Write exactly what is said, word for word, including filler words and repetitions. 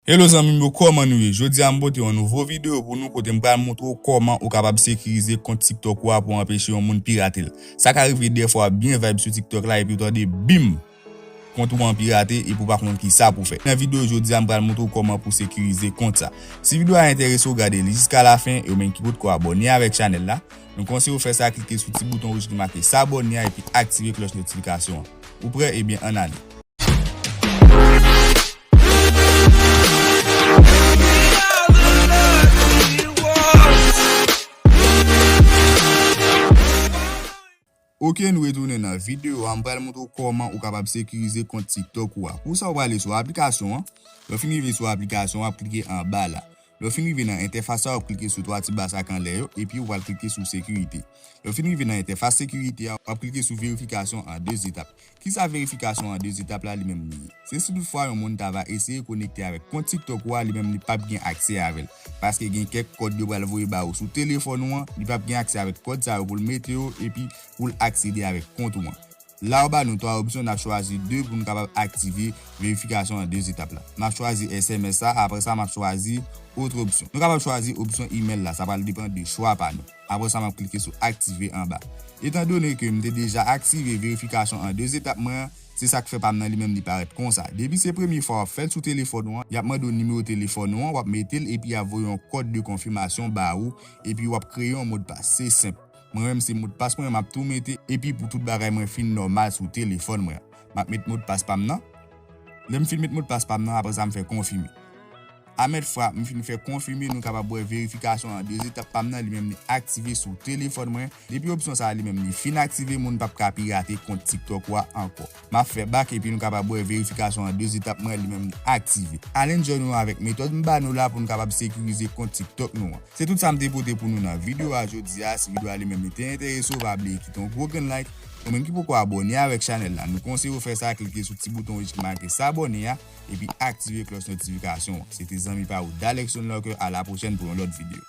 Hello zanmi m yo, kòman nou ye? Jodi a m pote yon nouvo videyo pou nou kote m pral montre w kòman ou kapab sekirize kont TikTok ou a pou anpeche yon moun pirate l. Sa ka rive dèfwa w ap byen vibe sou TikTok la epi w tande bim! Kont ou an pirate epi w pa konn kisa pou w fè. Nan videyo jodi a m pral montre w kòman pou w sekirize kont sa. Si videyo a enterese w, gade li jiska lafen e w menm ki potko abòne avèk chanèl la, nou konseye w fè sa, klike sou ti bouton wouj ki make s'abonner a epi aktive klòch notifikasyon an. Ou prè? Ebyen ann ale. Ok, nou retounen nan videyo a, m pral montre w kòman ou kapab sekirize kont TikTok ou a. Pou sa, w prale sou aplikasyon an. Lè w fin rive sou aplikasyon an, w ap klike anba la. Lè w fin rive nan entèfas sa, w ap klike sou twa ti ba sa k anlè yo, epi w pral klike sou sekirite. Lè w fin rive nan entèfas sekirite a, w ap klike sou verifikasyon an de etap. Kisa verifikasyon an de etap la li menm li ye? Se si toutfwa yon moun ta va eseye konekte avèk kont TikTok ou a, li menm li p ap gen aksè avè l. Paske gen kèk kòd yo pral voye ba ou sou telefòn ou an, li p ap gen aksè avèk kòd sa yo pou l mete yo epi pou l aksede avèk kont ou an. La yo ba nou twa opsyon, n ap chwazi de pou nou kapab aktive verifikasyon an de etap la. M ap chwazi S M S sa, apre sa m ap chwazi otre opsyon. Nou kapab chwazi opsyon imèl la, sa pral depann de chwa pa nou. Apre sa, m ap klike sou aktive anba. Etandone ke m te deja aktive verifikasyon an de etap mwen an, se sa k fè pa m nan li menm li parèt konsa. Depi se premye fwa w ap fè l sou telefòn ou an, y ap mande w nimewo telefòn ou an, w ap mete l epi y ap voye yon kòd de konfimasyon ba ou, epi w ap kreye yon modpas. Se senp. Mwen menm se modpas mwen, m ap tou mete, epi pou tout bagay mwen fin nòmal sou telefòn mwen an. M ap met modpas pa m nan. Lè m fin met modpas pa m nan, apre sa m fè konfime. A mèt fwa m fin fè konfime, nou kapab wè verifikasyon an de etap pa m nan, li menm li aktive sou telefòn mwen. Depi opsyon sa a li menm li fin aktive, moun p ap ka pirate kont TikTok ou a ankò. M ap fè bak epi nou kapab wè verifikasyon an de etap mwen, li menm li aktive. Al enjoy nou avèk metòd m ba nou la pou nou kapab sekirize kont TikTok nou an. Se tout sa m te pote pou nou nan videyo a jodi a. Si videyo a li menm li te enterese w, pa bliye kite yon gwo grenn like. Ou menm ki poko abòne avèk chanèl la, nou konseye w fè sa, klike sou ti bouton wouj ki make s'abonner a, epi aktive klòch notifikasyon an. Se te zanmi pa ou Dalexon Lorquer, a la pwochèn pou yon lòt videyo.